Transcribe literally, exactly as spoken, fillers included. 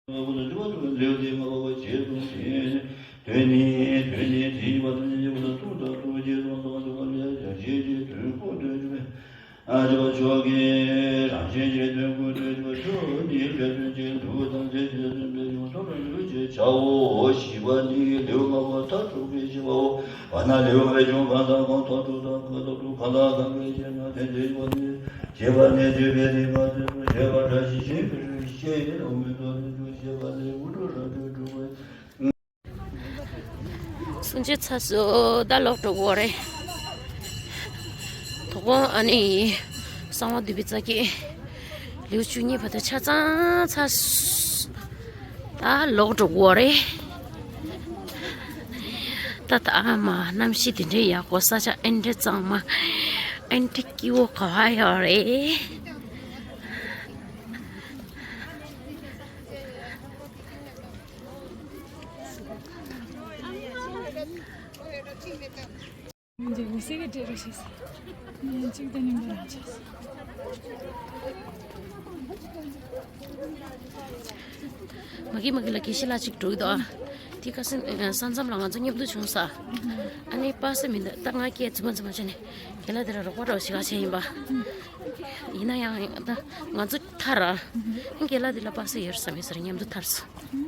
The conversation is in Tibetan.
དུས་ནི་དུས་ནི་དེའི་བར་དུ་ཉེ་བར་ཐུག་ཐག་ཐུག་རྗེས་སུ་སོང་བ་ལ་ཡང་ཞེས་ཀྱི་དོན་ཁོ་དོན་བྱུང་བས། ཨ་ཅེ་བ་མཆོག་གིས་རང་བཞིན་གྱི་དོན་ཁོ་དོན་བྱུང་བས། ཆོས་ཉིད་ལས་དོན་ཅན་དུ་ཐམས་ཅད་ཀྱི་སེམས་དཔའི་ཡོངས་སུ་གྲུབ་པའི་ཕྱིར་བྱའོ། ཞེས་པ་ནི་ལེའུ་ལྔ་པ་མཐར་ཐུག་པའི་བཞི་པའོ། བ་ན་ལེའུ་བརྒྱད་ཅུ་གང་དང་གང་ཐོག་ཏུ་དང་གང་ཐོག་ཏུ་གང་དང་གང་གི་ཕྱིར་ན་དེ་འདྲའི་བ་ནི། ཞེས་པ་ནི་བརྗོད་པའི་རིགས་པ་དེ་ཚོ་ཞེས་པ་བཀྲ་ཤིས་ཤིང་ཀུན་ཤེས་ཡིན་ནོ། མི་ཚོགས་རིགས་དྲུག་ཞེས་པ་ནི་དབུ་དྲུག་རབ་ཏུ་དྲུག་པའི། གསུང་ཆོས་ཚར་སོང་། ད་ལོག་འགྲོ་དགོས་རེད། དོ་དགོང་ཨ་ནི་གསང་བ་འདུས་པའི་རྩ་བརྒྱད་ལེའུ་བཅུ་གཉིས་བར་དུ་ཆ་ཚང་ཚར་སོང་། ད་ལོག་འགྲོ་དགོས་རེད། ད་ད་ཨ་མ་གནམ་གཤིས་དེ་འདྲའི་ཡག་པོ། ས་ཆ་ཨེ་འདྲའི་གཙང་མ། ཨེ་འདྲའི་སྐྱིད་པོ་ག་བ་ཡོད་རེད། མ་གི་མ་གི་ལ་དགེ་བཤེས་ལགས་གཅིག་འགྲོ་གི་འདུག་ཨ། དེ་ཁ་སང་ས་མཚམས་ལ་ང་ཚོ་མཉམ་དུ་བྱུང་ས། ཨ་ནི་པ་སེ་མི་འདུག་ད་ང་སྐད་རྫུན་མ་རྫུན་མ་བྱས་ནས་རྒན་ལགས་དེ་ལ་རོགས་པ་འདྲ་བོ་ཞིག་ག་བྱས་ཡིན་པ། ཡིན་ན་ཡང་ད་ང་ཚོ་ཐར་ར། རྒན་ལགས་དེ་ལ་པ་སེ་ཡོད་བསམ་ཡོད་ས་རེད། མཉམ་དུ་ཐར་སོང་།